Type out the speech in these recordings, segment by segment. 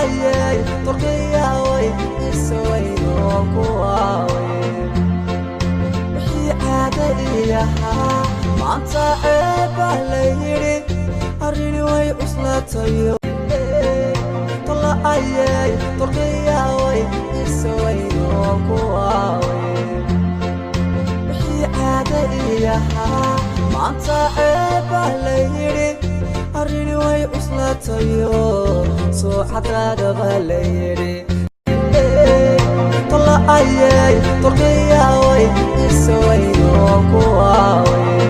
Ayay turkiyaway iswayno kuwaaway. Wixii caada iyahaa maanta ceebba la yidhi, arrini way cuslaatayo. Tolla ayay turkiyaway iswayno kuwaaway. Wixii caada iyahaa maanta ceebba la yidhi, arrini way cuslaatayo, soo cadaadaba la yidhi. Tolla ayay turkiyaway iswayno kuwaaway.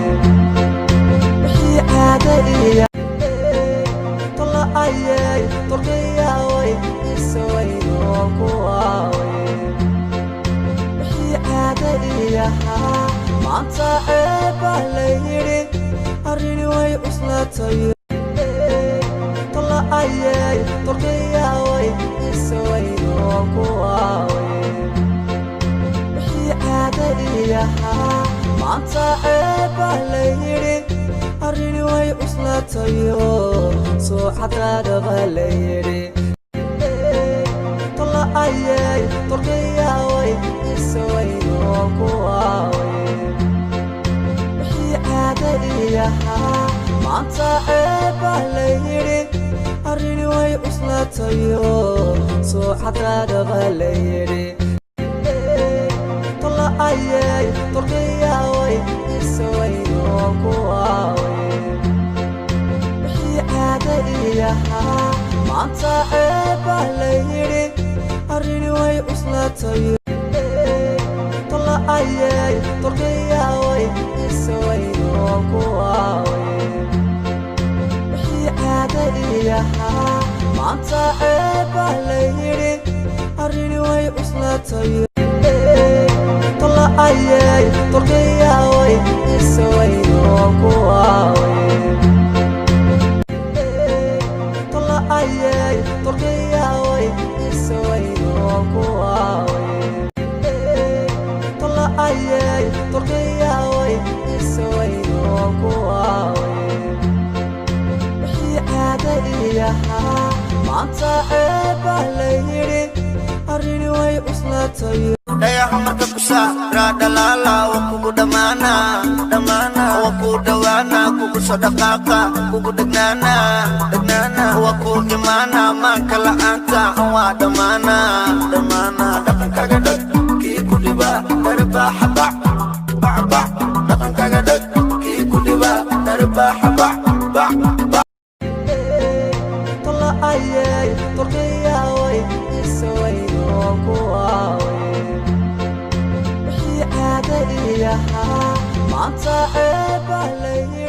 Wixii caada iya tolla ayay turkiyaway iswayno kuwaaway. Wixii caada iyahaa maanta ceebba la yidhi, arrini way cuslaatayo. Tolla ayay turkiyaway iswayno kuwaaway. Wixii caada iyahaa maanta ceebba la yidhi, arrini way cuslaatayo, soo cadaadaba la yidhi. Tolla ayay turkiyaway iswayno kuwaaway. Wixii caada iyahaa maanta ceebba la yidhi, arrini way cuslaatayo, soo cadaadaba la yidhi. Tolla ayay turkiyaway iswayno kuwaaway. Wixii caada iyahaa maanta ceebba la yidhi, arrini way cuslaatayo. Tolla ayay turkiyaway iswayno kuwaaway. Wixii caada iyahaa maanta ceebba la yidhi, arrini way cuslaatayo. Tolla ayay turkiyaway iswayno kuwaaway. Tolla ayay turkiyaway iswayno kuwaaway. Tolla ayay turkiyaway iswayno kuwaaway. Wixii caada iyahaa maanta ceebba la yidhi, arrini way cuslaatayo. Dhayaxa marka ku saaraa dhalaala, wa kugu dhammaana dhammaana, wa ku dhawaana, kugu soo dhaqaaqa, kugu dhegnaana dhegnaana, wa ku imaana, maanka la'aanta waa dhammaana dhammaana. Dhaqankaga dhag kii ku dhiba dharbaaxa bac bac bac. Dhaqankaga dhag kii ku dhiba dharbaaxa bac bac bac. Tolla ayay turkiyaway iswayno kuwaaway. Wixii caada iyahaa maanta ceebba la yidhi.